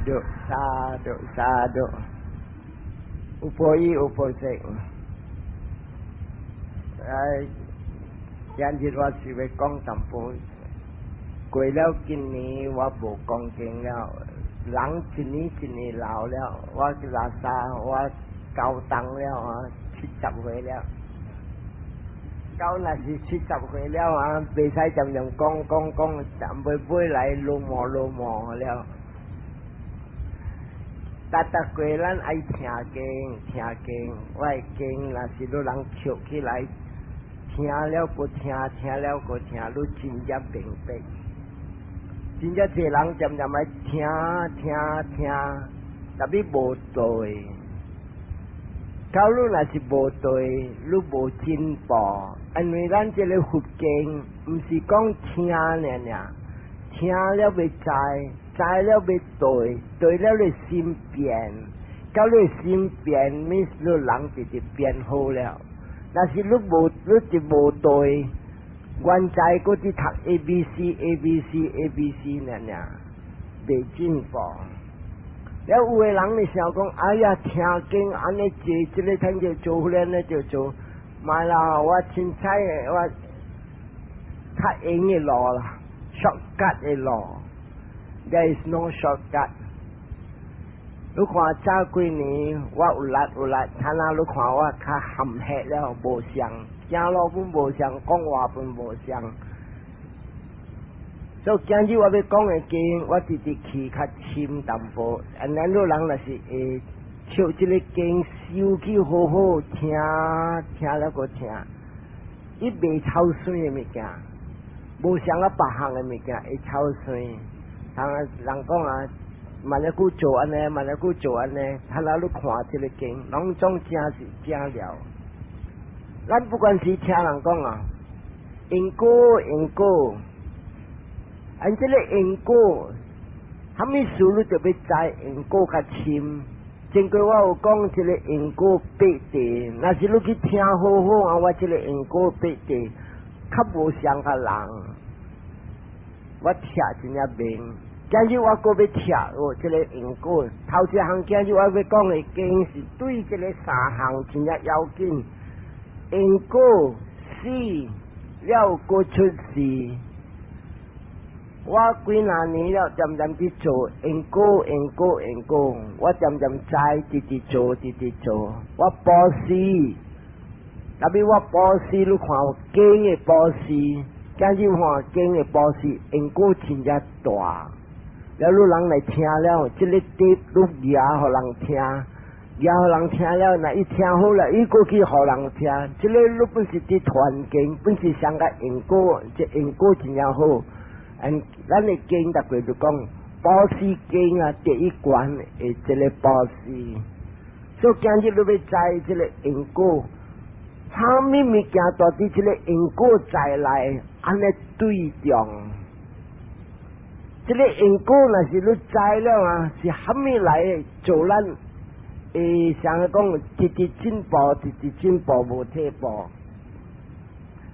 Sadhu, sadhu, sadhu. 有報應有報識。哎，今日我是欲講淡薄。過了今年我無講經了，人一年一年老了，我六三我高當了啊，70歲了。到若是70歲了啊，袂使漸漸講講講，但尾尾來落毛落毛了。逐逐過咱愛聽經聽經，我的經若是予人抾起來聽了閣聽，聽了閣聽，你真正明白。真正濟人漸漸愛聽聽聽，tapi 無對。假如若是無對，你無進步，因為咱這个佛經毋是講聽爾爾，聽了欲知，知了欲對，對了你心變，到你心變，means 你人直直變好了。若是你無，你就無對，原在閣佇讀 A B C A B C A B C 爾爾，袂進步。了有的人你想講，哎呀，聽經按呢做，這个聽就做，彼個就做，莫啦，我凊彩的，我較容的路啦，shortcut 的路，There is no shortcut。你看早幾年我有力有力，睇下你看我較含蓄了，無相，行路本無相，講話本無相。所以今日我欲講的經，我直直去較深淡薄。啊，咱老人若是會抾這个經收去好好聽，聽了閣聽，伊袂臭酸的物件，無像啊別項的物件會臭酸。人人講啊，萬一久做按呢，萬一久做按呢，他若你看這个經，攏總正是正了。咱不管是聽人講啊，因果因果。按這个因果，啥物事你就欲知因果較深。前過我有講這个因果八諦，若是你去聽好好啊，我這个因果八諦較無相佮人。我聽真正明，今日我閣欲聽哦，這个因果頭一項今日我欲講的經是對這个三項真正要緊。因果死了閣出世。我幾若年了，漸漸佇做因果，因果，因果。我漸漸知，直直做，直直做。我布施，tapi 我布施，你看有假的布施，今日看假的布施，因果真正大。了，你人來聽了，這个碟你舉予人聽，舉予人聽了，若伊聽好了，伊閣去予人聽。這个你本是佇傳經，本是上個因果，這因果真正好。嗯，咱的經逐過就講，布施經啊，第一關的這个布施。所以今日你欲知這个因果，啥物物件到底這个因果在內，按呢對中。這个因果若是你知了啊，是啥物來做咱？會想講，直直進步，直直進步，無退步。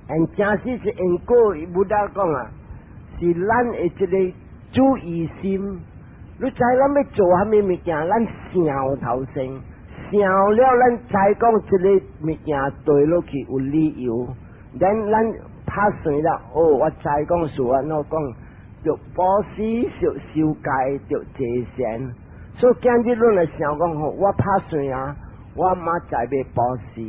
嗯，真實是因果，Buddha 講啊，是咱的這个注意心，你知咱欲做啥物物件，咱想頭先，想了咱知講這个物件對落去有理由，咱咱拍算了，哦，我知講是按怎講，著布施、著修戒、著坐禪，所以今日你來想講吼，我拍算啊，我明仔欲布施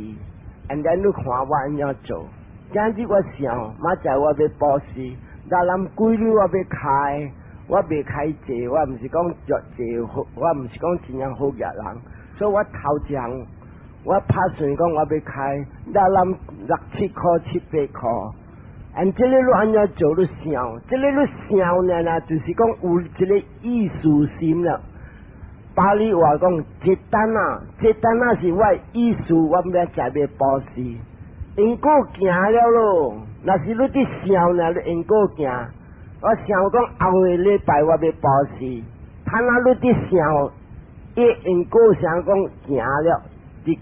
，and then 你看我按怎做，今日我想，明仔我欲布施。若人規日我欲開，我袂開濟，我毋是講著濟好，我毋是講真正好額人，所以我頭一項我拍算講我欲開，若人六七箍七八箍，按這个你按怎做你想，這个你想爾爾，就是講有這个意思心了。巴利話講，這單啊，這單啊是我意思，我欲在欲布施，因果行了咯。若是你佇想呢，你因果行。我想講後個禮拜我欲布施，他若你佇想，伊因果想講行了，佇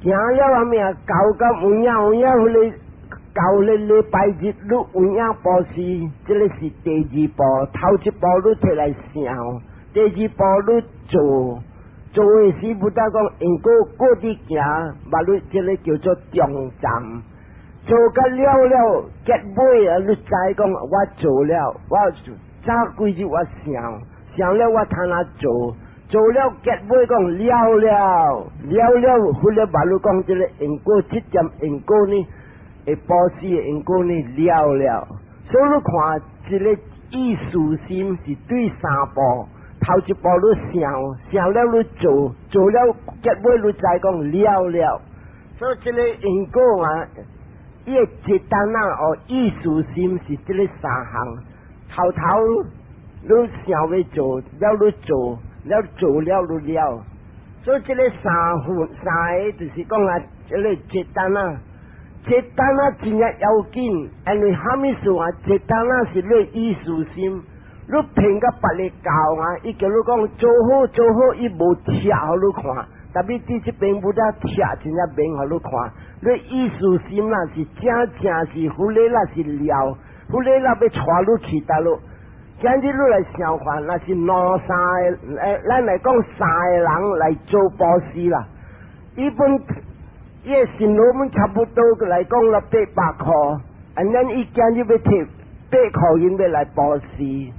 行了後面搞到有影有影，彼个到咧禮拜日你有影布施，這个是第二步，頭一步你提來想，第二步你做，做的時 Buddha 講因果過佇行，嘛你這个叫做中站。做甲了了，結尾啊，你知講我做了，我早幾日我想，想了我通哪做，做了結尾講了了，了了，後來嘛你講這个因果，這點因果呢，會布施的因果呢了了。所以你看，這个意思心是對三步，頭一步你想，想了你做，做了結尾你知講了了。所以這个因果啊，伊的一單啊，哦，意思心是這个三項，頭頭你想欲做，了你做，了做了你了。所以這个三份三个就是講啊，這个一單啊，一單啊真正要緊，因為啥物事啊？一單啊是你意思心，你騙共別个教啊，伊叫你講做好做好，伊無拆予你看。特別佇這邊 Buddha 拆真正明予你看，你意思心啦是正正是佛咧啦是了，佛咧啦欲帶你去佗落。今日你來想看，若是兩三个，咱來講三个人來做布施啦，伊本伊的新羅門差不多來講了800箍，按咱伊今日欲提8箍銀欲來布施。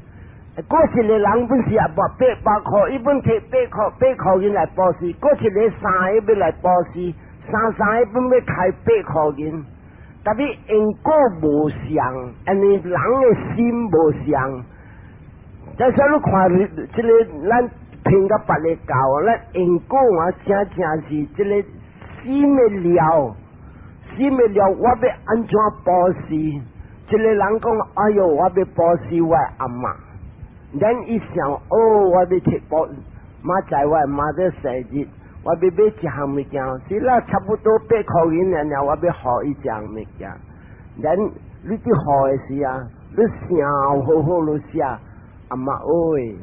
過一个人本是也無800箍，伊本提八箍八箍銀來布施，過一个三个欲來布施，三三个本欲開八箍銀，特別因果無相，因為人的心無相。但是你看，這个咱聽共別个教，咱因果啊，正正是這个心的了，心的了，我欲按怎布施？一个人講，哎喲，我欲布施我阿嬤。咱一想，哦，我欲提布，明仔我媽的生日，我欲買一項物件，是啦，差不多八箍銀爾爾，我欲予伊一項物件。咱你去予的時啊，你想好好你寫，阿嬤喂，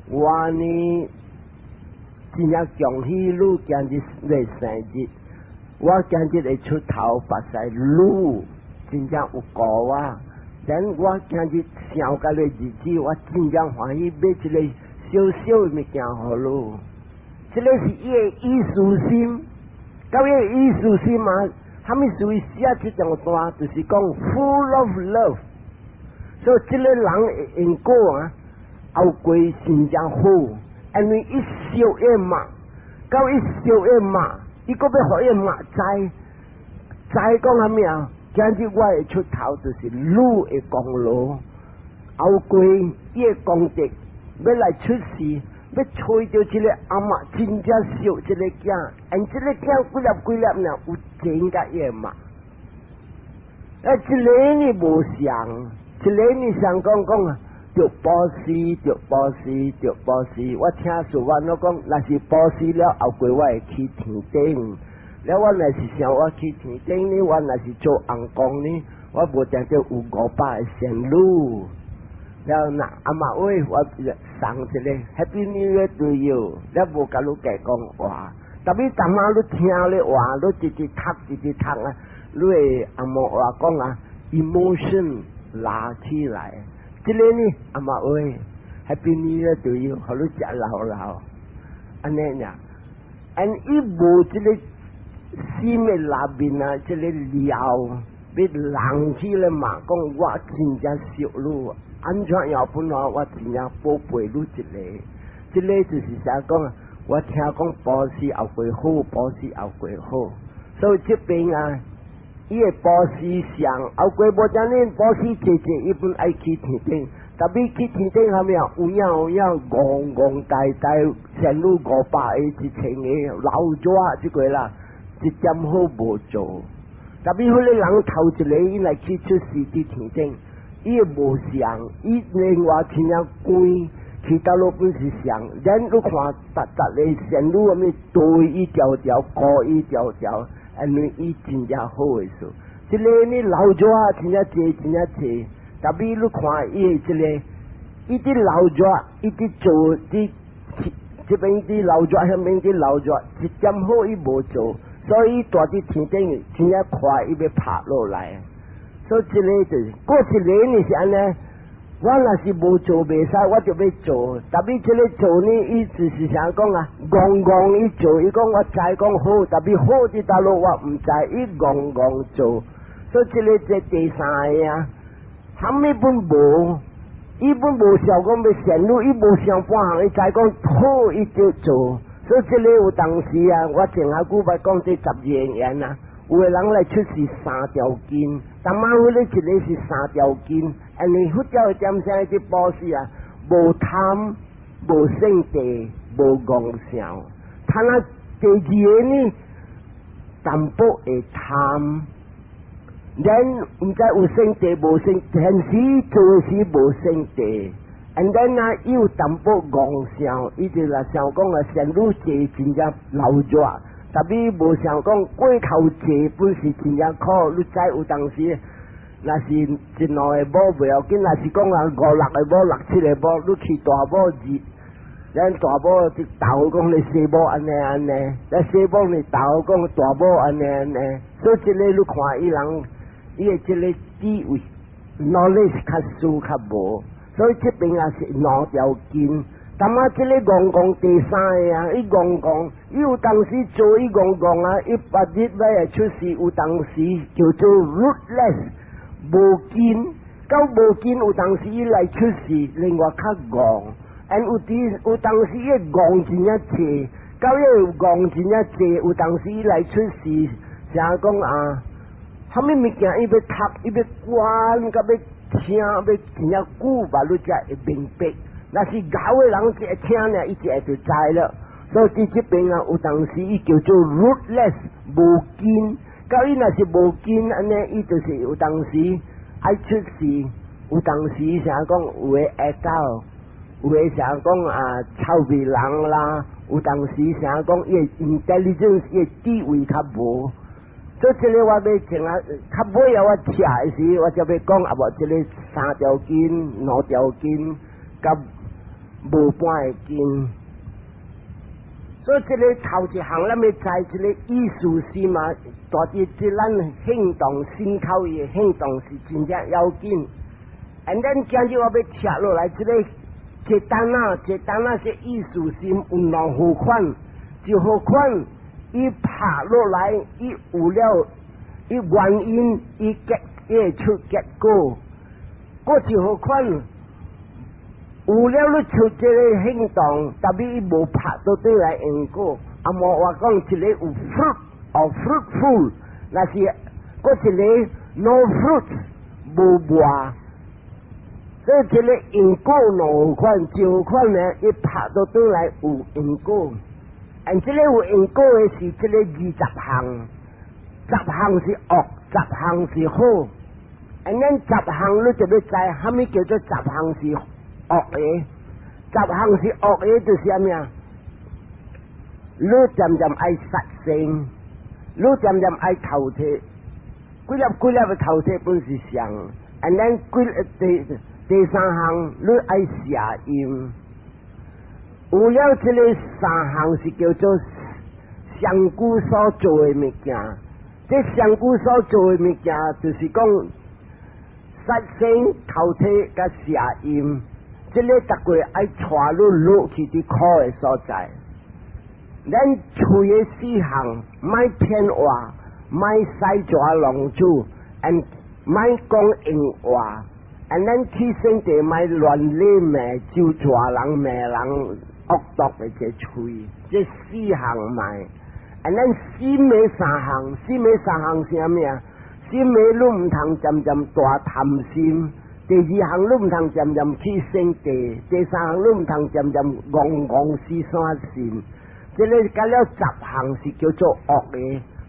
我呢真正恭喜你今日的生日，我今日會出頭發誓你真正有顧我。咱我今日想佮你日子，我真正歡喜買一個小小的物件予你。這個是伊的意思心，到伊的意思心嘛，啥物事伊寫這張單，就是講 full of love。所以這个人的因果啊，後過真正好，因為伊惜伊媽，到伊惜伊媽，伊閣欲予伊媽知，知講啥物啊？今日我會出頭，就是你的功勞。後過伊的功德，欲來出世，欲揣著這个阿嬤真正惜這个囝，因這个囝幾粒幾粒呢，有錢佮伊的媽。啊，一个呢無相，一个呢想講講，著布施，著布施，著布施。我聽說我攏講，若是布施了後過，我會去天頂。了我若是想我去天頂呢，我若是做尪公呢，我無定著有500個仙女。了那阿嬤喂，我送一个 Happy New Year to you，了無共你加講話。特別當仔你聽咧話，你直直讀直直讀啊，你會紅毛話講啊，emotion 拉起來。這個呢，阿嬤喂，Happy New Year to you，予你食老老，按呢爾。and 伊無這个心的內面啊，這个了，欲人起來嘛，講我真正惜你，按怎樣本來我真正寶貝你一个，這个就是啥講？我聽講布施後過好，布施後過好，所以這邊啊，伊的布施上後過無啥呢，布施濟濟，伊本愛去天頂，特別去天頂啥物啊？有影有影，戇戇呆呆，仙女500個、1000個老熱這個啦，一點好無做。特別彼个人頭一个伊來去出世佇天頂，伊無相，伊另外真正貴。去佗落本是上，咱你看，逐逐个仙女啥物對伊條條，顧伊條條，因為伊真正好的事。這个呢老熱真正濟，真正濟。特別你看伊的這个，伊佇老熱，伊佇做佇這邊佇老熱，遐邊佇老熱，一點好伊無做，所以蹛佇天頂真正快，伊欲拍落來。所以這个就是過一个呢是按呢。我若是無做袂使，我就欲做。Tapi 這个做呢，伊就是啥講啊？戇戇伊做，伊講我知講好，tapi 好佇佗落我毋知，伊戇戇做。所以這个這第三个啊，啥物本無，伊本無想講欲善女，伊無想半項，伊知講好，伊就做。所以這个有當時啊，我前下久捌講這十二因緣啊，有的人來出示三條根，但馬虎咧一个是三條根，因為佛教的點聲去布施啊，無貪、無勝地、無戇想。他那第二个呢，淡薄會貪，咱毋知有勝地無勝，現時做時無勝地。And then 啊，伊有淡薄戇想，伊就來想講啊，善女坐真正老熱，tapi 無想講過頭坐本是真正苦。你知有當時，若是一兩個某袂要緊，若是講啊五六個某、六七個某，你去大某二，咱大某就豆講你細某按呢按呢，咱細某你豆講大某按呢按呢，所以這个你看伊人，伊的這个地位，knowledge 較輸較無。所以這邊也是兩條筋，但仔這个戇戇第三个啊，伊戇戇，伊有當時做伊戇戇啊，伊別日欲出世有當時叫做 rootless 無根，到無根有當時伊來出世，另外較戇，and 有啲有當時伊戇真正濟，到伊戇真正濟，有當時伊來出世，啥講啊？啥物物件伊欲讀，伊欲觀，佮欲聽欲真正久吧，你才會明白。若是𠢕的人一聽呢，伊一下就知了。所以佇這邊啊，有當時伊叫做 rootless 無根。到伊若是無根按呢，伊就是有當時愛出世，有當時啥講有的會走，有的啥講啊臭味人啦，有當時啥講伊的 intelligence 伊的智慧較無。所以這个我欲前啊，較尾啊，我拆的時，我就欲講啊，無這个三條根、兩條根，佮無半个根。所以這个頭一項，咱欲知這个意思是嘛？大致這咱行動、身口意行動是真正要緊。And then 今日我欲拆落來，這个這單啊，這單啊是意思心有兩號款，一號款伊拍落來，伊有了，伊原因，伊結，伊會出結果。閣一號款，有了你出這个行動，tapi 伊無拍倒轉來因果。啊，無話講一个有 fruit or fruitful，若是閣一个 no fruit 無果。所以這个因果兩款，一款呢，伊拍倒轉來有因果。And 這个有因果的是這个20項，十項是惡，十項是好。And 咱十項你就欲知，啥物叫做十項是惡的？十項是惡的，就是啥物啊？你漸漸愛殺生，你漸漸愛偷提，幾粒幾粒的偷提本是上。And 咱幾第三項，你愛邪淫。有了這个三項是叫做上古所做的物件。這上古所做的物件，就是講殺生、偷提佮邪淫。這个逐個愛帶你落去佇苦的所在。咱喙的四項，莫騙話，莫使蛇弄子，and 莫講閒話，and 咱起身地莫亂咧罵，咒蛇人罵人惡毒的這喙，這四項莫。And 咱心的三項，心的三項是啥物啊？心的你毋通漸漸大貪心。第二項你毋通漸漸起勝地，第三項你毋通漸漸戇戇死山心。這个加了十項是叫做惡的，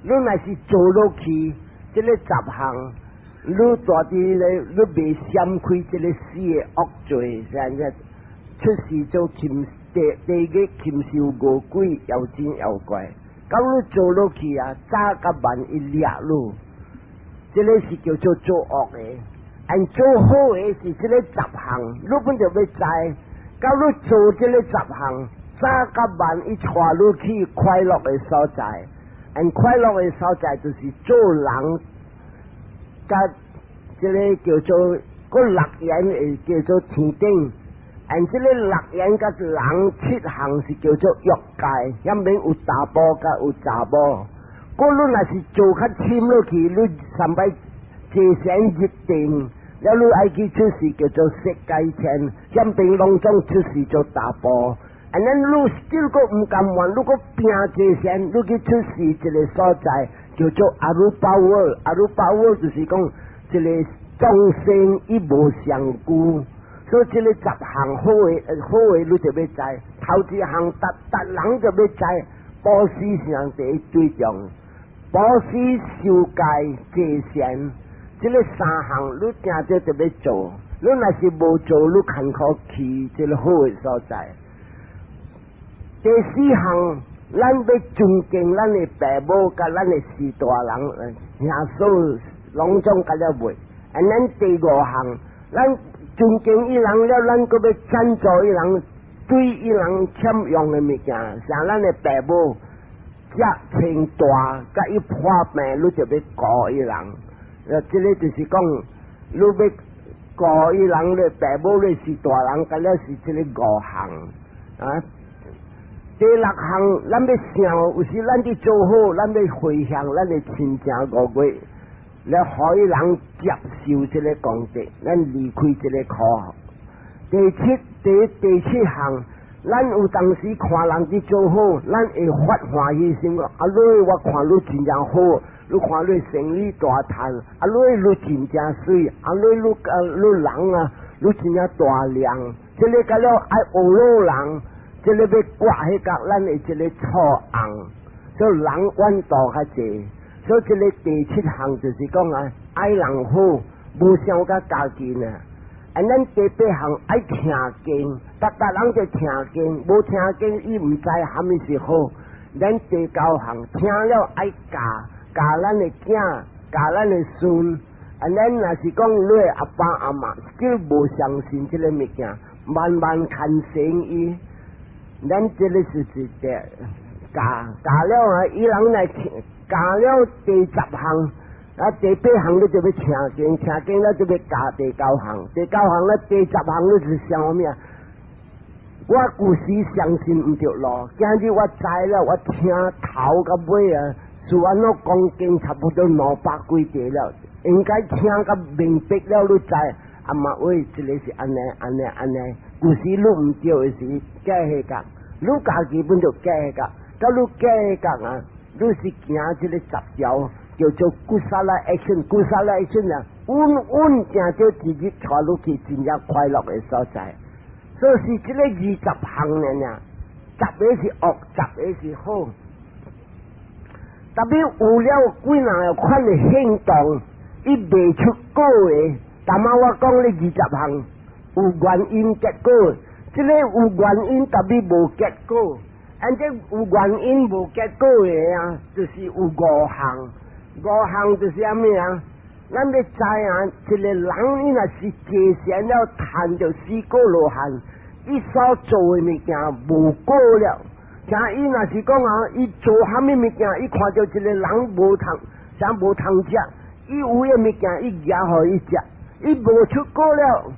你若是做落去，這个十項，你大啲咧，你袂閃開這个四个惡罪，像個出世做禽地地獄禽獸餓鬼妖精妖怪，到你做落去啊，早佮晚伊掠你，這个是叫做做惡的。按做好的是這个十項，你本就欲知，到你做這个十項，早佮晚伊帶你去快樂的所在，and 快樂的所在就是做人，佮這个叫做閣六緣會叫做天頂。And 這个六緣佮人七項是叫做欲界，遐邊有查埔佮有查某。閣你若是做較深落去，你三擺坐禪入定，了你愛去出世叫做色界天，遐邊攏總出世做查埔。And then 你 still 閣毋甘願，你閣拼坐禪，你去出世一个所在叫做 arupa world，arupa world 就是講一个眾生伊無相顧。所以這个十項好的好的，你就欲知；頭一項逐逐人就欲知，布施上第一對象，布施受戒坐禪，這个三項你定著就欲做。你若是無做，你艱苦去這个好的所在。第四項，咱欲尊敬咱的爸母佮咱的序大人，兄嫂攏總佮了袂。And 咱第五項，咱尊敬伊人了，咱閣欲贊助伊人，對伊人欠用的物件，像咱的爸母食穿大，佮伊破病，你就欲顧伊人。這个就是講，你欲顧伊人咧，爸母咧序大人，佮了是這个五項啊。第六項，咱欲想，有時咱佇做好，咱欲回向咱的親情五月，來予伊人接受這个功德，咱離開這个苦。第七，第七項，咱有當時看人佇做好，咱會發歡喜心講：啊，你我看你真正好，你看你生意大趁，啊，你你真正媠，啊，你你啊你人啊，你真正大量，這个佮了愛學老人，這个欲割彼角，咱的這个錯誤，所以人怨妒較濟。所以這个第七項就是講啊，愛人好，無想佮家己呢。啊，咱第八項愛聽經，逐逐人就聽經，無聽經伊毋知啥物是好。咱第九項聽了愛教，教咱的囝，教咱的孫。啊，咱若是講你的阿爸阿媽，佮無相信這个物件，慢慢牽成伊。咱這个是一個教教了啊，伊人來聽。教了第十項，啊，第八項你就欲聽經，聽經了就欲教第九項，第九項咧第十項你是想啥物啊？我舊時相信毋著路，今日我知了，我聽頭到尾啊，是按怎講經差不多兩百幾題了，應該聽甲明白了，你知啊嘛喂，這个是按呢按呢按呢，舊時你毋對的時，改彼個，你家己本就改彼個，佮你改彼個啊。你是行這个十條，叫做 kusala action，kusala action 啊，穩穩定著一日帶入去真正快樂的所在。所以是這个二十項爾，十个是惡，十个是好。特別有了幾若款的行動，伊袂出果的。頭仔我講咧二十項有原因結果，這个有原因特別無結果。按這有原因無結果的啊，就是有五項。五項就是啥物啊？咱欲知影，一个人伊若是坐禪了，趁著四果羅漢，伊所做的物件無果了。像伊若是講啊，伊做啥物物件，伊看著一個人無通，啥無通食，伊有的物件伊夾予伊食，伊無出果了。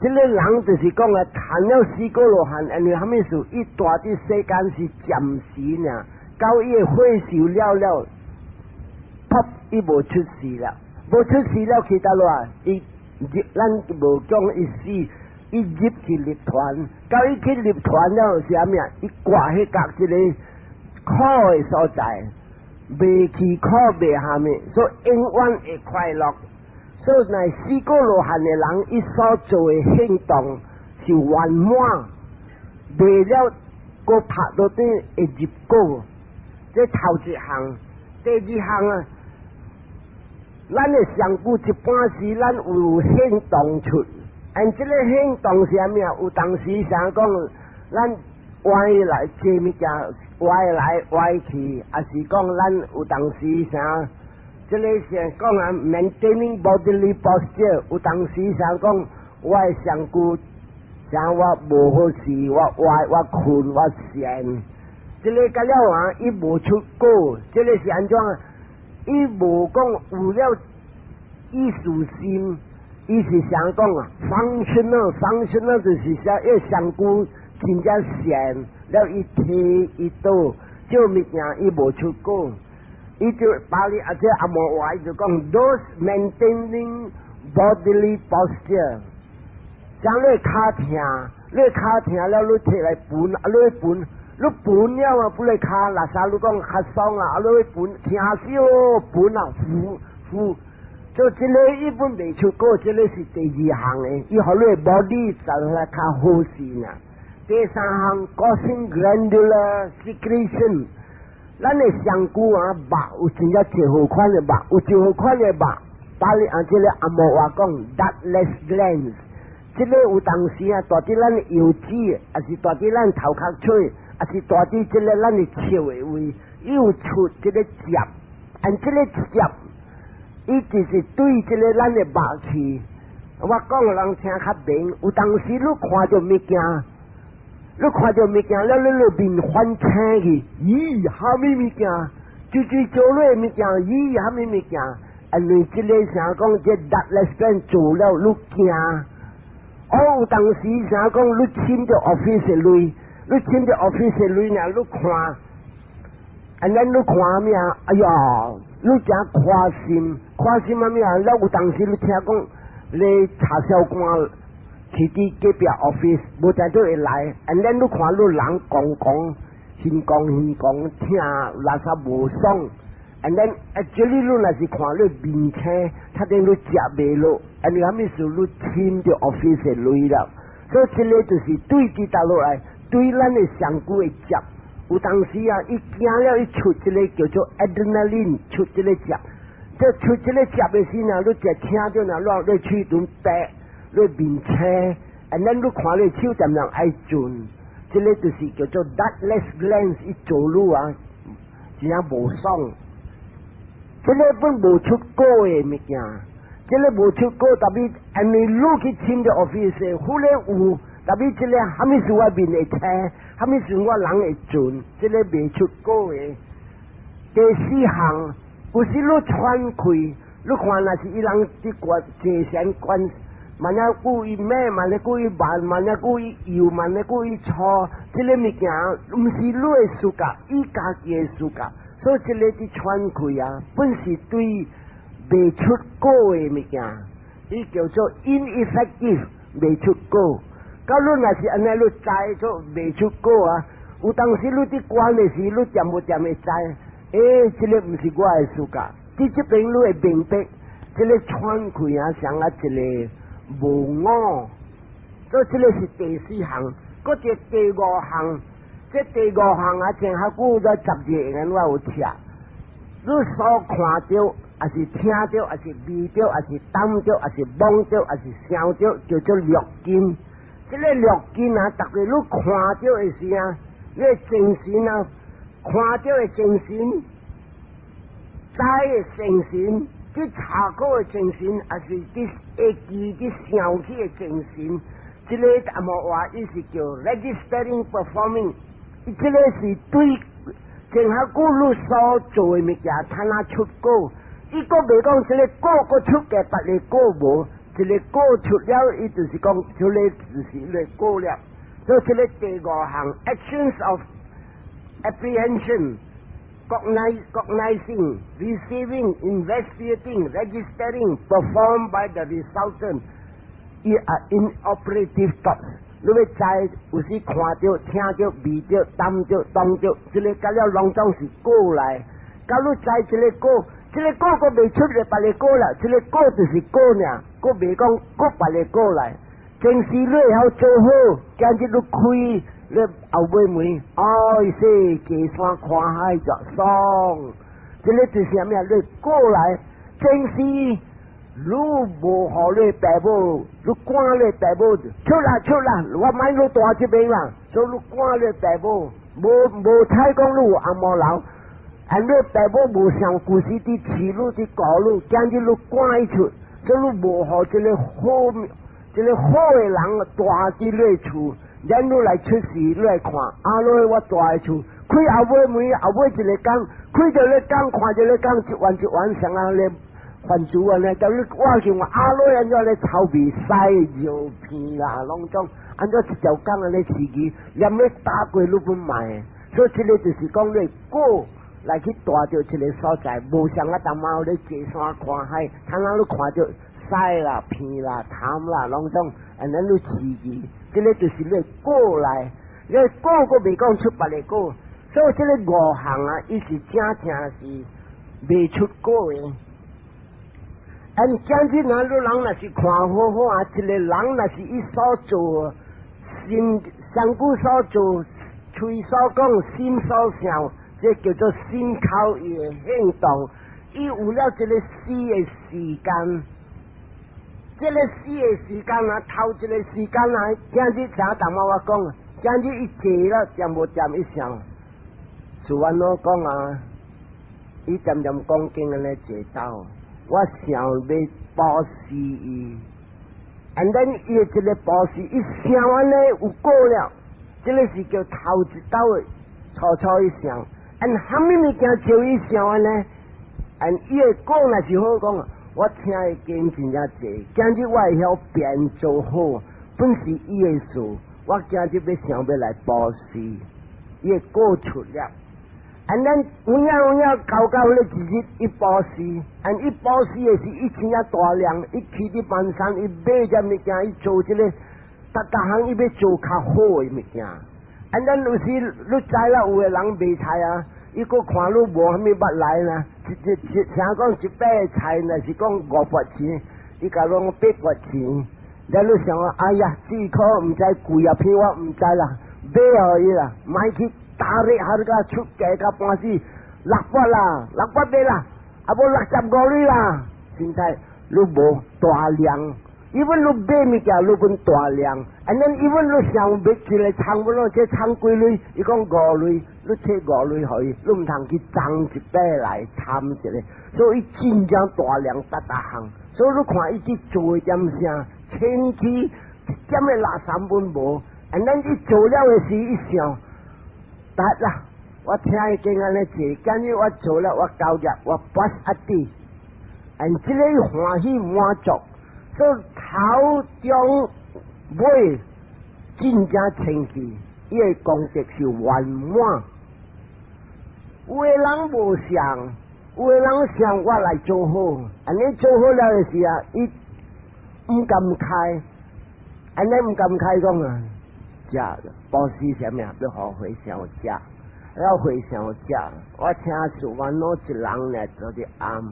這个人就是講啊，趁了四果羅漢，因為啥物事？伊蹛佇世間是暫時爾，到伊的歲壽了了，噗，伊無出世了，無出世了去佗落？伊入咱無講伊死，伊入去涅槃，到伊去涅槃了是啥物啊？伊割彼角這个苦的所在，袂去苦袂蝦米，所以永遠會快樂。所以，乃四果羅漢的人，伊所做的行動是圓滿，袂了閣拍落底會入果。這頭一項，第二項啊，咱的上古一般時，咱有行動出，按這个行動是啥物啊？有當時想講，咱歪來這物件歪來歪去，抑是講咱有當時啥？這个是講啊，maintaining bodily posture，有當時想講，我的身軀，像我無好勢，我歪，我睏，我善。這个佮了啊，伊無出果，這个是按怎？伊無講有了意識心，伊是想講啊，functional，functional 就是說，伊身軀真正善，了伊提伊倒，這物件伊無出果，伊就巴利啊，這按摩話伊就講，those maintaining bodily posture，將你跤疼，你跤疼了，你提來盤，啊，你盤，你盤了啊，不你跤，垃圾你講較爽啊，啊，你盤疼死哦，盤啊，扶扶。就這個伊本未出果，這個是第二項的，伊予你 body 就來較好勢呢。第三項，causing glandular secretion，咱的身軀啊，肉有真正一號款的肉，有一號款的肉，巴利啊，這個按摩話講，ductless glands，這個有當時啊，蹛佇咱的腰子，抑是蹛佇咱頭殼喙，抑是蹛佇這個咱的笑的位，伊有出這個汁，按這個汁。伊就是對這個咱的肉去，我講人聽較明。有當時你看著物件，你看著物件了，你裏面反青去，咦，啥物物件？追追做落物件，咦，啥物物件？因為這個啥講，這 ductless gland 做了，你驚。哦，有當時啥講，你簽著 office 的鐳，你簽著 office 的鐳呢，你看，and then 你看咩啊？哎呀！你誠開心，開心啊咩啊？了有當時你聽講，你查銷官去佇隔壁 office，無定做會來，and then 你看你人講講，興講興講，聽垃圾無爽，and then actually 你若是看你面青，他等你食袂落，因為啥物事你簽著 office 的鐳了，所以這個就是對佇倒落來，對咱的身軀的接。有當時啊，伊驚了，伊出這個叫做 adrenaline，出這個汁，這出這個汁的時呢，你就聽著呢，你喙唇白，你面青，and then 你看你手漸漸愛轉，這個就是叫做 ductless glands，伊做你啊，真正無爽。這個本無出果的物件，這個無出果，特別因為你去簽著 office，忽然有。特別這個啥物事我面會青，啥物事我人會準，這個未出果的。第四項，有時你喘氣，你看若是伊人佇關坐禪關，萬一故意慢，萬一故意慢，萬一故意幼，萬一故意粗，這個物件毋是你的事格，伊家己的事格，所以這個佇喘氣啊，本是對未出果的物件，伊叫做 ineffective，未出果。到你若是按呢，你知做未出果啊？有當時你佇關的時，你掂無掂會知？欸，這個毋是我的事格。佇這邊你會明白，這個喘氣啊，像啊一個無我。所以這個是第四項，閣一個第五項，這第五項啊，前較久在十日我有聽。你所看著，抑是聽著，抑是味著，抑是聞著，抑是摸著，抑是想著，叫做六根。這個六根啊，特別你看著的時啊，你的精神啊，看著的精神，知的精神，去查考的精神，抑是佇會記、佇想起的精神，這個按摩話伊是叫 registering performing，伊這個是對前較久你所做的物件，堪那出果，伊閣袂講這個果閣出嘅，別个果無。一個果出了，伊就是講出來就是一個果了。所以這個第五項 actions of apprehension、cognizing、receiving、investigating、 registering performed by the resultant，伊啊 inoperative thoughts。你欲知有時看著、聽著、味著、聞著、動著，這個甲了攏總是果來。假如知這個果，這個果閣未出來，別个果啦，這個果就是果爾，閣未講閣別个果來。前世你會曉做好，今日你開，你後尾問，哎，說坐山看海就爽。這個就是啥物啊？你果來，前世你無予你爸母，你趕你爸母出來出來，我莫你蹛這邊啦，所以你趕你爸母，無無彩講你有翁某老，啊你爸母無想舊時佇飼你佇顧你，今日你趕伊出，所以你無予這個好，這個好的人蹛佇你厝，然你來出世，你來看，啊，你我蹛佇厝，開後尾門，後尾一个工，開著咧工，看著咧工，一彎一彎，像啊咧。番薯按呢，叫你我叫我阿羅按怎咧臭味屎尿片啦，攏總按怎一條工按呢飼魚，連咧打過你本賣。所以這個就是講你果來去帶著一個所在，無像啊當貓咧坐山看海，通通你看著屎啦、片啦、痰啦，攏總按呢你飼魚，這個就是你果來，你果閣未講出別个果，所以這個五項啊，伊是正正是未出果的。按今日若你人若是看好好啊，一個人若是伊所做，心身軀所做，喙所講，心所想，這叫做心口伊的行動。伊有了這個死的時間，這個死的時間啊，頭一個時間啊，今日聽淡仔我講，今日伊坐了，掂無掂伊想，是阮老講啊，伊漸漸講經按呢坐到。我想欲布施伊，and then 伊的這個布施，伊想按呢有果了，這個是叫頭一道的初初伊想，and 蝦米物件招伊想按呢？and 伊的果若是好講，我聽的經真正濟，今日我會曉變做好，本是伊的事，我今日欲想欲來布施，伊的果出了。And then 有影有影，到到咧一日伊布施，and 伊布施的是伊真正大量，伊去佇半山，伊買這物件，伊做這個，逐逐項伊欲做較好的物件。And then 有時你知啦，有的人賣菜啊，伊閣看你無蝦米捌來呢，一一一聽講一百個菜，若是講5角錢，伊共你講8角錢，了你想講，哎呀，四箍毋知貴啊，偏我毋知啦，買予伊啦，莫去。打你下你個出價到半死，6角啦，6角買啦，啊無65鐳啦。現在你無大量，even 你買物件你本大量，and then even 你想買一個倉不咯？這倉幾鐳？伊講5鐳，你提5鐳予伊，你毋通去爭一百來貪一個，所以真正大量逐逐項，所以你看伊佇做一點啥，清氣一點的垃圾本無，and then 伊做了的時，伊想。得啦，我聽伊經按呢坐，今日我做了，我交業，我 pass 一啲，and 這個歡喜滿足，所以頭中尾真正清氣，伊的功德是圓滿。有的人無想，有的人想我來做好，按呢做好了的時啊，伊毋甘開，按呢毋甘開講啊。食布施啥物啊？欲予和尚食，予和尚食。我聽說阮老一人咧做佇暗買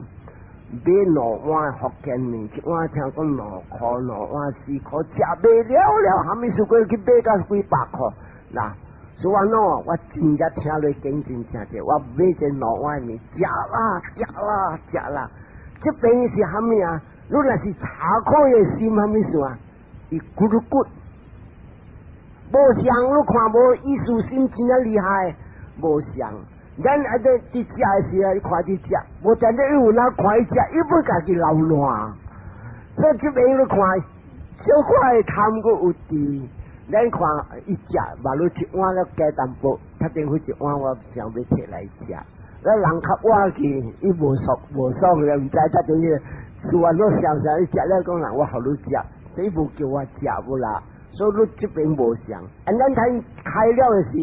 兩碗福建麵，一碗聽講2箍，兩碗4箍，食袂了了，蝦米事過去買到幾百箍。嗱，所以我我真正聽落經真正濟，我買這兩碗麵，食啦食啦食啦。這邊是蝦米啊？你若是查苦的心，蝦米事啊？伊咕嚕骨。無相，你看無意思心真正厲害，無相。咱啊佇佇食的時候，伊看佇食，無真正伊有哪看伊食，伊欲家己流汗。所以這邊你看，小可的貪閣有佇。咱看伊食，嘛你一碗了加淡薄，較頂好一碗我想欲提來食。咱人較活去，伊無爽無爽咧，毋知才等於事完你想想，伊食了講人我予你食，伊無叫我食無啦。所以你這邊無相，啊，咱睇開了的是，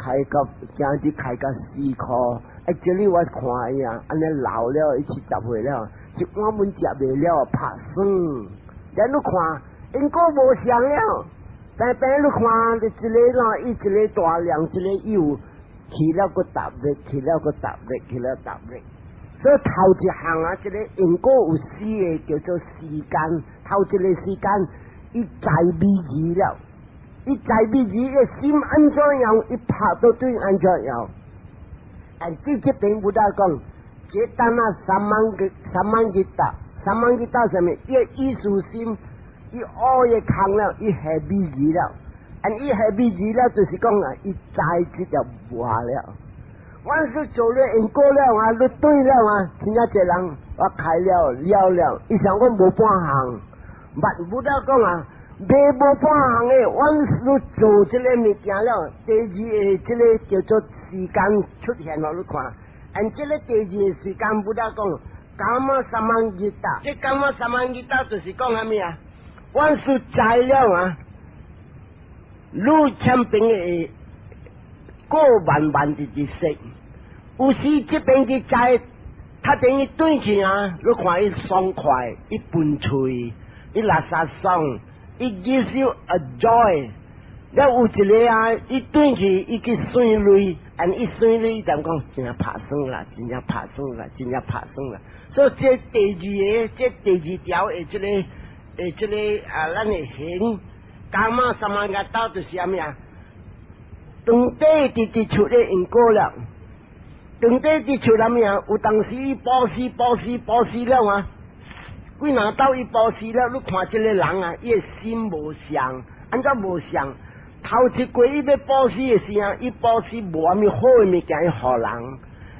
開到今日開到4箍，啊，這裡我看伊啊，按呢老了，伊70歲了，一碗麵食袂了，拍酸。咱你看，因果無相了，但但你看，一個咯，伊一個大量，一個有去了閣踏入，去了閣踏入，去了踏入。所以頭一項啊，這個因果有四個叫做時間，頭一個時間。伊知美字了，伊知美字，伊心按怎樣，伊拍到對按怎樣。但佇這邊佛陀講，cetana samaññita，samaññita 啥物？伊的意思心，伊學伊空了，伊下美字了。and 伊下美字了，就是講啊，伊知這條無了。我是做了因果了啊，你對了啊，真正這人我開了了了，伊想講無半項。捌佛陀講啊，袂無半項的，阮是做這個物件了。第二個這個叫做時間出現，予你看。and 這個第二個時間，佛陀講， Kamma Samanjita，這 Kamma Samanjita 就是講啥物啊？阮是知了啊，你前邊的過慢慢直直說，有時這邊去知，他等於轉去啊，你看伊爽快，伊噴喙，伊垃圾爽，伊 gives you a joy。了有一個啊，伊轉去，伊去算鐳，按伊算鐳，就講真正拍算啦，真正拍算啦，真正拍算啦。所以這第二個，這第二條的這個，的這個啊，咱的行，Kamma Samagata 就是啥物啊？當底直直出咧因果了，當底直出啥物啊？有當時伊布施布施布施了啊，幾若斗伊布施了，你看這個人啊，伊的心無相，按怎無相？頭一過伊欲布施的時啊，伊布施無啥物好的物件去予人。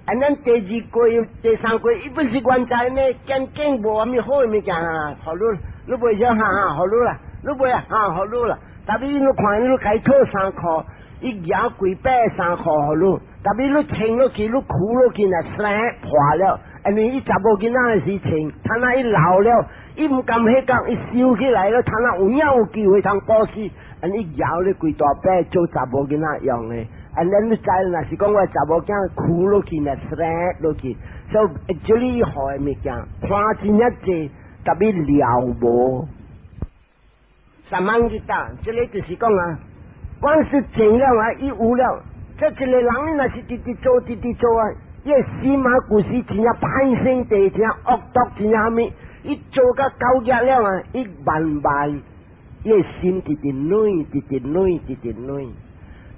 啊，咱第二過、第三過，伊本是原在呢，堅堅無啥物好的物件啊，予你，你袂曉哈哈，予你啦，你袂啊，哈，予你啦。特別你看你共伊討衫褲，伊舉幾百衫褲予你，特別你穿落去，你褲落去若生破了，因為伊查某囡仔的時穿，他那伊老了，伊毋甘彼工，伊收起來了，他那有影有機會通布施。按呢伊攑咧規大擺做查某囡仔用的，按呢你知若是講我查某囝褲落去，若生落去，所以這裡予的物件看真正濟，特別了無。Samanjita，這個就是講啊，阮是靜了啊，伊有了，這一個人若是直直做，直直做啊，伊的心啊，舊時真正歹性地，真正惡毒，真正啥物，伊做甲夠額了啊，伊慢慢，伊的心直直軟，直直軟，直直軟。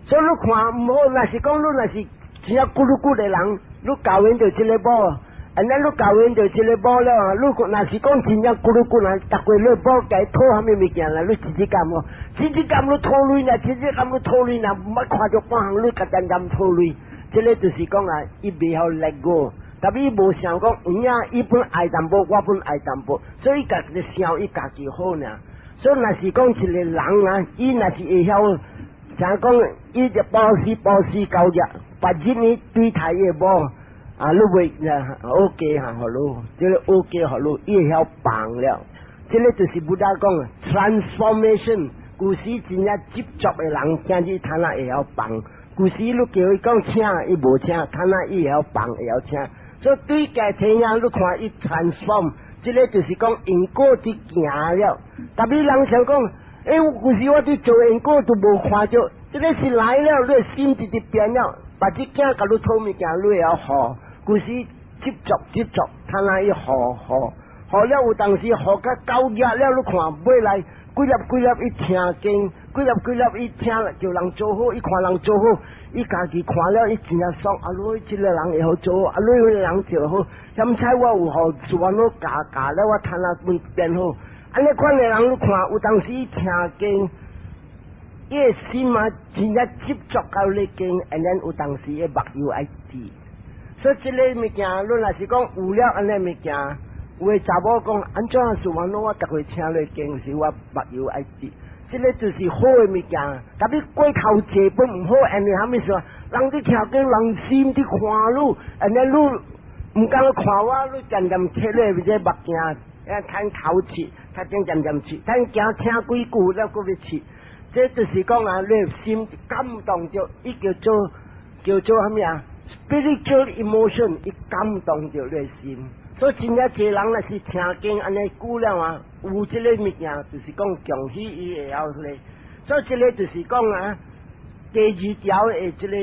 所以你看毋好，若是講你若是真正骨碌骨的人，你交緣著這個某，按呢你交緣著這個某了啊，你若是講真正骨碌骨人，逐過你某共伊討啥物物件啦，你直直甘無？直直甘你討鐳啦，直直甘你討鐳啦，毋捌看著半項你共漸漸討鐳，這個就是講啊，伊袂曉 let go，特別伊無想講，有影伊本愛淡薄，我本愛淡薄，所以家己想伊家己好爾。所以若是講一個人啊，伊若是會曉，像講伊就布施布施夠額，別日呢對待伊的某啊，你袂啊 OK 哈，予你，這個 OK 予你，伊會曉放了。這個就是 Buddha 講 transformation。舊時真正執着的人，今日他那會曉放。舊時你叫伊講請，伊無請，他那伊會曉放，會曉請。所以對家聽啊，你看伊 transform，這個就是講因果佇行了。特別人想講，欸，舊時我佇做因果都無看著，這個是來了，你的心直直變了，別只囝共你討物件，你會曉予。舊時執着執着，他那伊予予予了，有當時予較夠額了，你看尾來幾粒幾粒伊聽經，幾粒幾粒伊聽叫人做好，伊看人做好，伊家己看了伊真正爽。啊，你這個人會好做好，啊，你彼個人做好，嫌彩我有予自然攏教教了，我睇那變變好。按呢款的人你看，有當時伊聽經，伊的心啊真正執著到咧經，and then 有當時伊目睭愛滴。所以這個物件，你若是講有了按呢物件，有的查某講按怎事完攏我逐回聽咧經時，我目睭愛滴。這個就是好的物件，特別過頭濟本毋好，因為啥物事？人佇聽經，人心佇看你，按呢你毋敢看我，你漸漸摕咧這目鏡，啊，趁頭拭，較正漸漸拭，趁驚聽幾句了，閣欲拭。這就是講啊，你心感動著，伊叫做啥物啊？Spiritual emotion，伊感動著你的心。所以真正濟人若是聽經按呢久了啊，有這個物件，就是講恭喜伊會曉咧。所以這個就是講啊，第二條的這個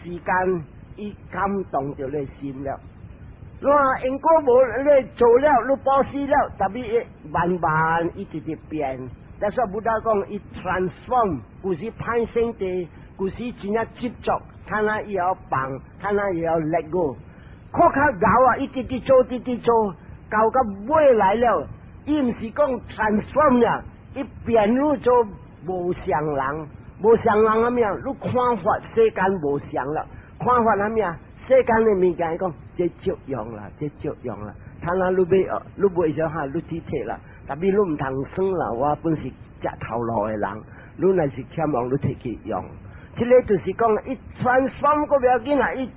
時間，伊感動著你心了。你話因果無你做了，你布施了，特別慢慢一直直變。但是 Buddha 講，伊 transform，舊時歹性地，舊時真正執着，看那伊曉放，看那伊曉 let go。較較𠢕啊，一直直做，直直做，到到尾來了，伊毋是講 transform 呀，伊變入做無相人，無相人啥物啊？你看法世間無相了，看法啥物啊？世間的物件講，這足用啦，這足用啦。他那你欲，你袂曉哈，你去摕啦。特別你毋通耍啦，我本是食頭路的人，你若是欠用，你摕去用。這個就是講，伊 transform 閣無要緊啦，伊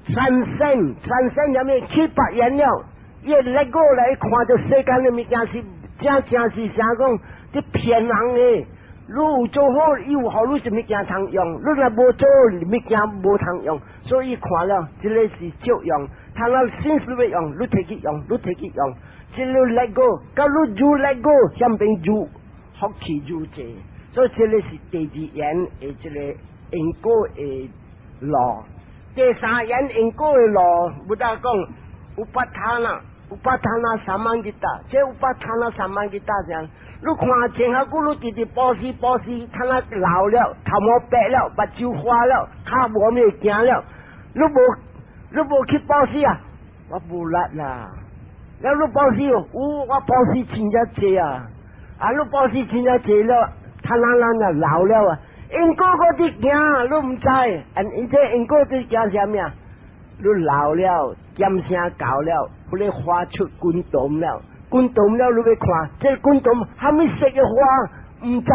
transcend transcend 啥物去別言了，伊 let go 來看著世間的物件是正正是啥講，佇騙人的。你有做好，伊有予你啥物件通用；你若無做，物件無通用。所以看了，這个是照用。他若先是欲用，你提去用，你提去用。這个 let go，到你愈 let go，向邊愈福氣愈濟。所以這个是第二緣的這个因果的路。第三緣因果的路，Buddha 講 upatthana，upatthana samanvita，這 upatthana samanvita 這樣。你看前下久，你直直布施布施，他那老了，頭毛白了，目睭花了，跤無咩行了，你無去布施啊？我無力啦。了你布施哦，我布施真正濟啊！啊，你布施真正濟了，他那咱啊老了啊，因果閣佇行，你毋知，and 這因果佇行啥物啊？你老了，劍聲到了，彼个花出滾動了。滾動了，你欲看，這個滾動蝦米色的花，毋知，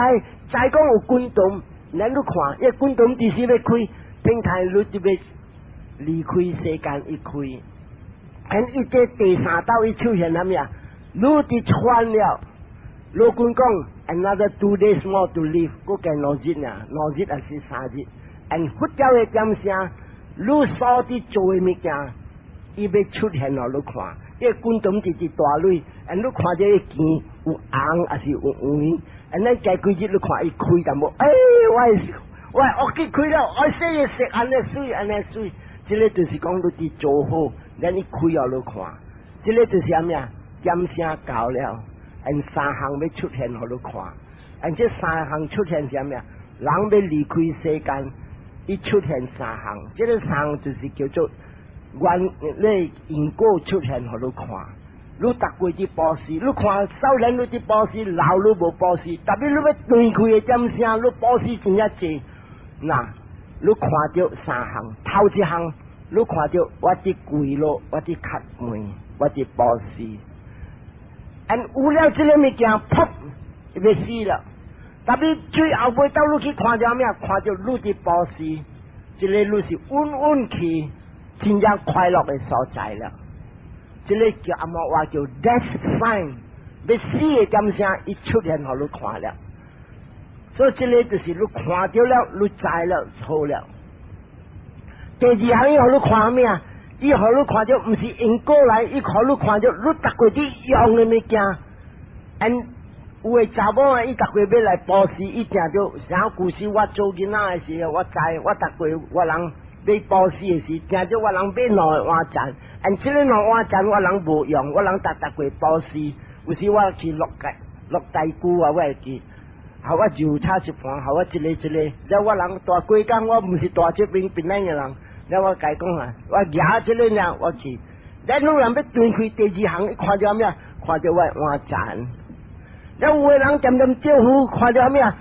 知講有滾動，咱你看，這滾動幾時欲開，平台你就欲離開世間一開。and 伊這第三道伊出現蝦米啊？你佇喘了，老君講，another 2 days more to live，閣加兩日啊，兩日還是3日。and 佛教的點聲，你所佇做的物件，伊欲出現予你看。伊滾動直直大蕊，and 你看這個墘有紅還是有黃？and 咱加幾日你看伊開淡薄，欸，我的惡結開了，我洗個色按呢媠按呢媠，這个就是講你佇做好，咱伊開予你看，這个就是啥物啊？點聲到了，and 三項欲出現予你看，and 這三項出現啥物啊？人欲離開世間，伊出現三項，這个三項就是叫做緣你因果出現予你看，你逐過佇布施，你看少年你佇布施，老你無布施，特別你欲斷氣的點聲，你布施真正濟，若你看著三項，頭一項你看著我佇跪落，我佇磕門，我佇布施，and 有了這个物件，噗，欲死了。特別最後尾到你去看著咩？看著你佇布施，這个你是穩穩去真正快樂的所在了。這个叫按怎話叫 death sign，欲死的點聲伊出現予你看了。所以這个就是你看著了，你知了，好了。第二項伊予你看咩啊？伊予你看著毋是因果來，伊予你看著你逐過佇用的物件，and 有的查某啊，伊逐過欲來布施，伊定著啥舊時我做囡仔的時候，我知我逐過我人欲布施的時，定著我人買兩个碗盞，and 這个兩個碗盞我人無用，我人逐逐過布施。有時我去落街落大姑啊，我會記，予我油炒一盤，予我一个一个，了我人蹛幾工，我毋是蹛這邊檳榔的人，了我共伊講啊，我舉這个爾，我去。咱女人欲斷開第二項，伊看著咩？看著我碗盞。了有的人恬恬釣魚，看著咩啊？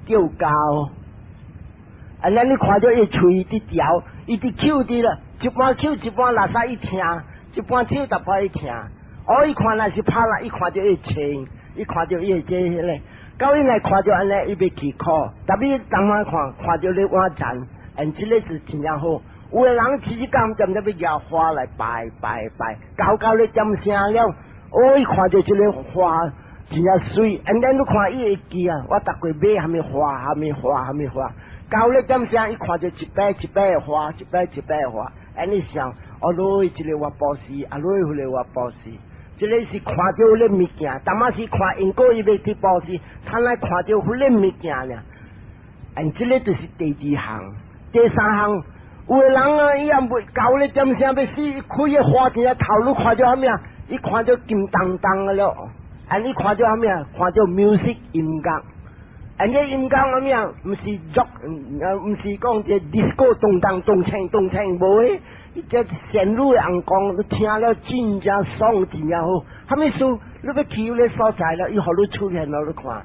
釣狗。啊，咱你看著伊喙佇調，伊佇抾佇啦，一半抾一半垃圾伊聽，一半抾淡薄伊聽。哦，伊看若是拍啦，伊看著伊穿，伊看著伊會這彼个，到伊來看著按呢，伊欲去苦。特別當我看看著你碗盞，and 這个是真正好。有的人起一工恬恬欲舉花來拜拜拜，到到咧點聲了，哦，伊看著這个花真正媠，and then 你看伊會記啊，我逐過買蝦米花，蝦米花，蝦米花，到咧點聲，伊看著一擺一擺的花，一擺一擺的花，and 伊想，哦，嘍，這个我布施，啊，嘍，彼个我布施，這个是看著彼物件，淡仔是看因果伊欲去布施，他來看著彼个物件爾，and 這个就是第二項，第三項，有的人啊，伊也未到咧點聲欲死，伊開个花佇遐頭，你看著蝦米啊？伊看著金當當的了。啊！你看著蝦米啊？看著 music 音樂，啊！這音樂蝦米啊？毋是 rock，毋是講這 disco 咚當咚鏘咚鏘，無的，這旋律的紅光，你聽了真正爽，真正好。蝦米事？你欲去彼个所在了，伊予你出現予你看。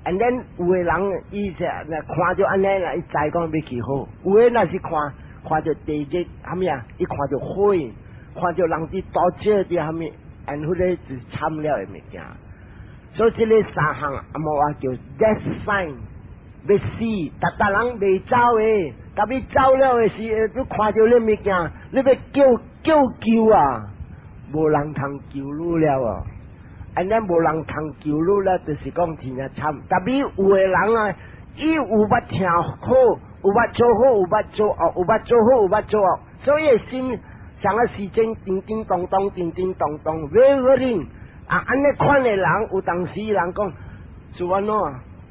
And then 有的人伊就看著按呢啦，伊知講欲去好。有的若是看看著地獄蝦米啊？伊看著火，看著人佇刀子佇蝦米？and 彼个就是慘了的物件。所以這个三項按怎話叫 death sign，欲死，逐逐人袂走的，特別走了的時，你看著彼物件，你欲叫叫救啊，無人通救你了哦。按呢無人通救你了，就是講真正慘。Tapi 有的人啊，伊有捌聽好，有捌做好，有捌做惡，有捌做好，有捌做惡，所以心像個時鐘叮叮當當，叮叮當當，wavering 啊！按呢款的人，有當時人講，是按怎？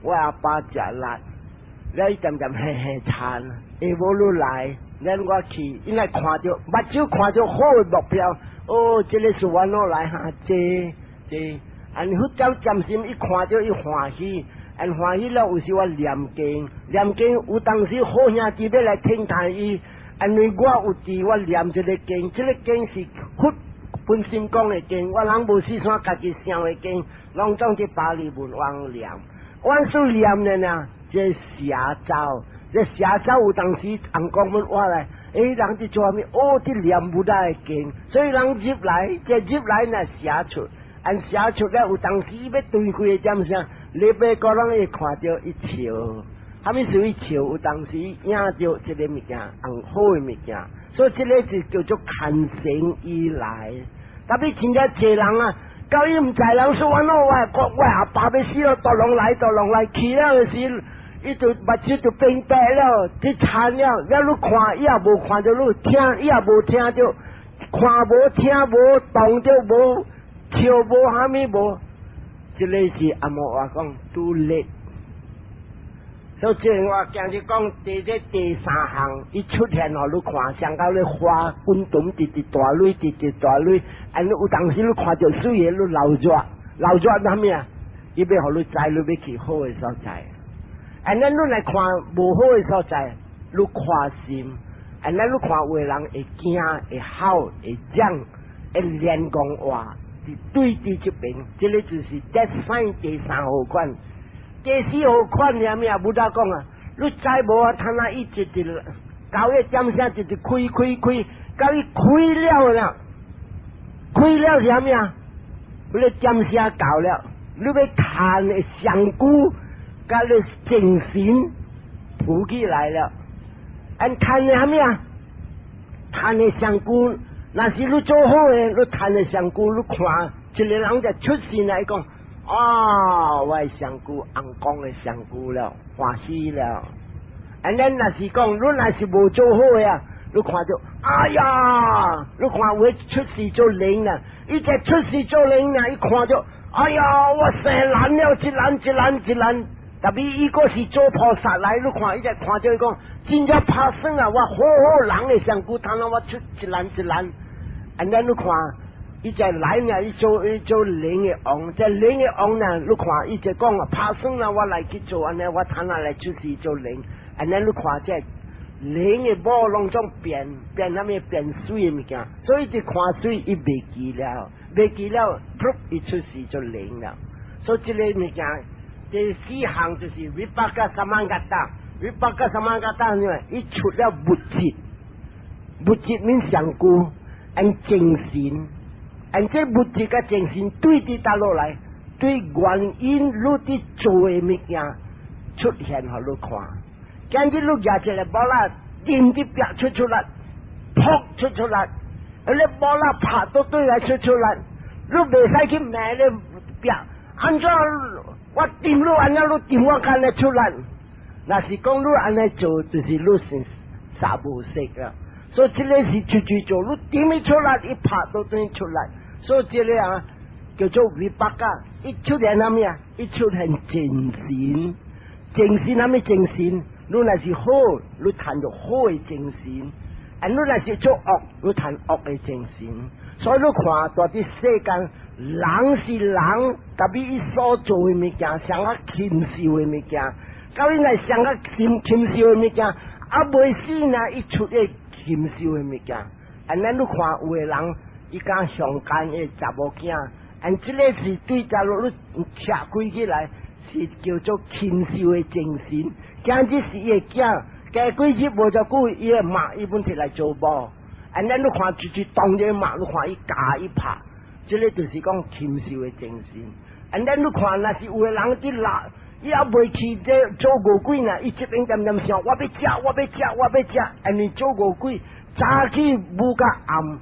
我阿爸食力，了伊漸漸嘿嘿殘，下無你來，咱我去，應該看著目睭看著好的目標，哦，這個是按怎來哈？這這，按佛教漸心一看著伊歡喜，按歡喜了有時我念經，念經有當時好兄弟欲來聽談伊，因為我有佇我念這個經，這個經是佛本身講的經，我人無事先家己想的經，攏總佇巴利文往念。我所念的呢，這蛇走，這蛇走有當時人講阮我來，欸，人佇做啥物？哦，佇念佛的經，所以人入來，這入來呢寫出，按寫出了有當時欲對幾個點聲，你欲個人會看著伊笑，啥物事伊笑？有當時影著這个物件，紅好的物件，所以這个是叫做牽繩以來。Tapi 真正濟人啊！到伊毋知人說按怎，我阿爸欲死咯，大龍來大龍來去了的時，伊就目睭就變白了，去殘了。了你看伊也無看著你，聽伊也無聽著，看無聽無，動著無，笑無，啥物無。這个是阿摩話講 too late。所以這我今日講第這第三項，伊出現予你看，像到咧花滾動，直直大蕊，直直大蕊，按有當時你看著水的，你流熱，流熱啥物啊？伊欲予你知，你欲去好的所在。按呢你來看無好的所在，你看心，按呢你看有的人會驚、會吼、會講、會連講話，是對佇這邊，這个就是第三第三號款。第四號款爾物啊？Buddha 講啊，你知無啊？他那一直直九個點聲，直直開開開，到伊開了啦，開了是啥物啊？你點聲到了，你欲趁的上久，佮你精神浮起來了。按趁的啥物啊？趁的上久，若是你做好的，你趁的上久，你看一个人就出世來講。啊！我的上姑翁公的上姑了，歡喜了。And then 若是講，你若是無做好的啊，你看著，哎呀！你看有出世做靈啦，伊這出世做靈啦，伊看著，哎呀！我生難了，一難一難一難。Tapi 伊閣是做菩薩來，你看伊這看著伊講，真正拍算啊！我好好人的上姑，通我出一難一難。And then 你看。伊就來呢，伊做靈的王，這靈的王呢，你看伊就講啊，拍算啊，我來去做按呢，我趁下來出世做靈，按呢你看這靈的某攏總變變啥物變水的物件，所以伊看水伊袂記了，袂記了，噗，伊出世做靈了。所以這个物件第四項就是 vipaka samagata，vipaka samagata 因為伊出了物質，物質免上久，按精神。按這物質佮精神對佇佗落來，對原因你佇做的物件出現予你看。今日你舉一个某仔，啉佇壁出出來，噗出出來，你某仔拍倒對來出出來，你袂使去罵咧壁，按怎我掂你按呢，你掂我按呢出來？若是講你按呢做，就是你是啥無識啊。所以這个是出去做，你掂伊出來，伊拍倒轉出來。所以這个啊叫做 vipaka，一出現啥物啊？一出現精神，精神啥物精神？你若是好，你趁著好的精神；啊，你若是做惡，你趁惡的精神。所以你看，蹛佇世間，人是人，tapi 伊所做的物件，上較禽獸的物件，到伊若上較禽禽獸的物件，啊未死呢，伊出個禽獸的物件。按呢你看有的人，伊敢強姦伊查某囝，按這个是對假如你拆開起來，是叫做禽獸的精神。今日是伊的囝，過幾日無遮久，伊的媽伊本摕來做某。按呢你看，就是當這媽，你看伊咬伊拍，這个就是講禽獸的精神。按呢你看，若是有的人佇老，伊猶未去這做餓鬼呢，伊這邊恬恬想，我欲食，我欲食，我欲食，按呢做餓鬼，早起無甲暗。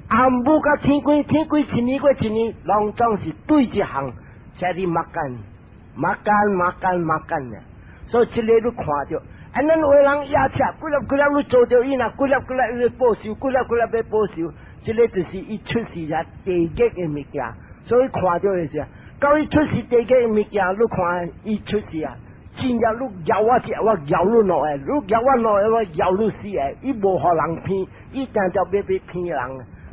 暗晡到天光，天光一年過一年，攏總是對一項，這是 makan，makan，makan，makan 的。所以這个你看著，啊，咱有的人也吃，幾粒幾粒你做著伊，若幾粒幾粒伊欲報仇，幾粒幾粒欲報仇，這个就是伊出世遮地獄的物件。所以看著的是，到伊出世地獄的物件，你看伊出世啊，真正你咬我一下，我咬你兩下；你咬我兩下，我咬你四下。伊無予人騙，伊定定欲騙人。